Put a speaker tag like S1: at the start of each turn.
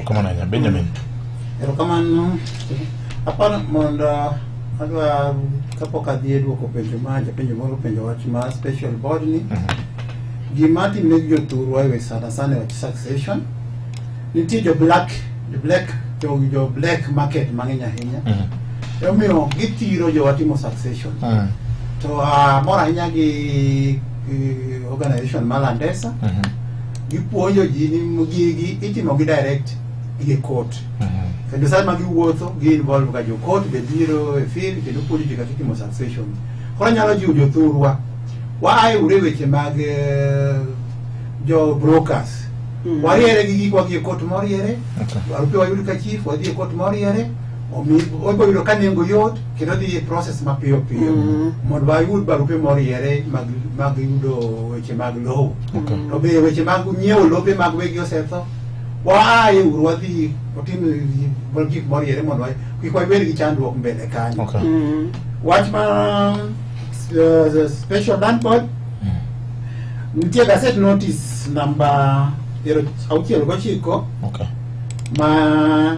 S1: Erokamano ahinya. Benjamin.
S2: Erokamano. Aparo mondo adwa kapok adhi e duoko penjo ma japenjo moro penjo wach mar special board ni gima timne gi jothurwa e weche sana sana e wach succession nitie jo black market mang'eny ahinya. Emomiyo githiro jowa timo succession. To amor ahinya gi organization mar Landesa. Gipuonjo ji ni gigi itimo gi direct gi court. Kendo sama giwuotho gi involve ga jo court be biro e field kendo puonjo ji kaka itimo succession. Koro anyalo jiwo jothurwa waaye uru e weche mag jo brokers. Wariere gi gikwa gi e court moriere. Barupe wayud ka chief, wadhi e court moriere, omi wabiro yudo ka nengo yot kendo dhi e process mapiyo piyo mondo wayud barupe moriere mag yudo weche mag lowo. To be weche mag nyiewo lope mag wegi osetho, waaye uru wadhi otim gik moriere mondo kik wabed gi chandruok mbele kanyo. Wach ma special land board, nitie gazette notice namba 69 ma